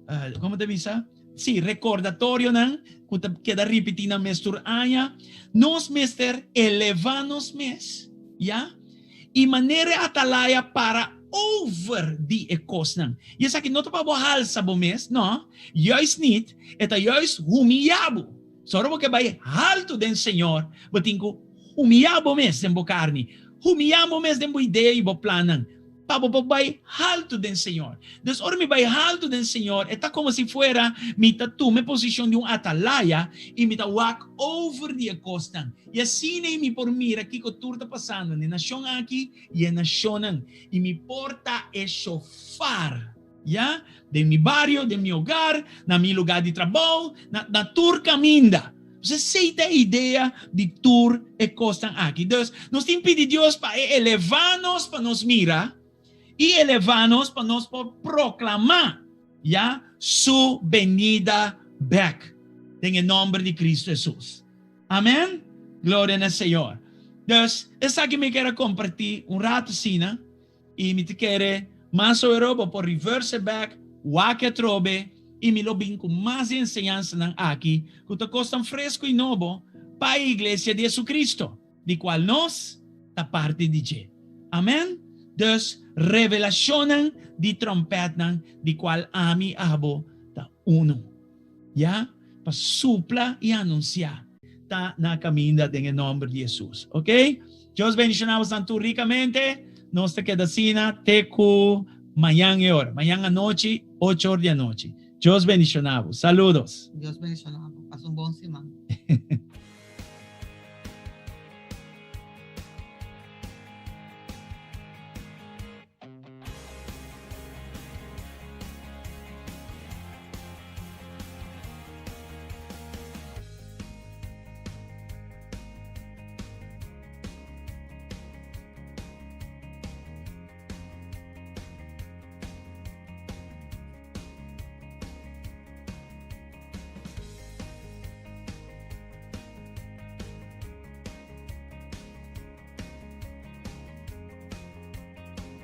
uh, komo ta bisa? Sí, rekordatorionan ku ta keda ripití nan mes tur aña. Nos mester elevá nos mes, ya? I manera e atalaya para over di e kosnan. I esaki no ta pa bo halsa bo mes, no, juist nit, e ta juist humiyá bo. So ora bo ke bai haltu den Señor, bo tin ku humiyá bo mes den bo karni, humiyá bo mes den bo idea i bo plannan, pa bo por bai haltu den Señor. Dus ora mi bai haltu den Señor, e ta komo si fuera mi ta tuma e posishon di un atalaya i mi ta wak over di e kosnan. I asina ei mi por mira kiko tur ta pasando na e nashon aki i e nashonnan, i mi por ta e shofar, ya, den mi bario, den mi hogar, na mi lugá di trabou, na, na tur kaminda. Pues esei ta e idea di tur e kosnan aki. Dus, nos tin pidi Dios pa e elevá nos pa nos mira, i elevá nos pa nos por proklamá, ya, su benida bèk, den e nòmber di Kristu Hesus. Amen. Gloria na Señor. Dus, esaki mi kier a kompartí un ratu asina i mi ta kere mas ora bo por reverse back, wak atrobe i mi lo bin ku mas di enseñansanan aki ku ta kosnan fresku i nobo pa e Iglesia di Jesucristo, di kual nos ta parti di dje. Amen? Dus, revelashonnan di tròmpètnan di kual ami abo ta unu. Ya, pa supla i anunsiá. Ta na kaminda den e nòmber di Hesus. Ok? Dios bendishoná bosan tur rikamente. Nos ta keda asina te ku mañan e ora. Mañan anochi, ocho or di anochi. Dios bendishoná bo. Saludos. Dios bendishoná bo. Pasa un bon siman.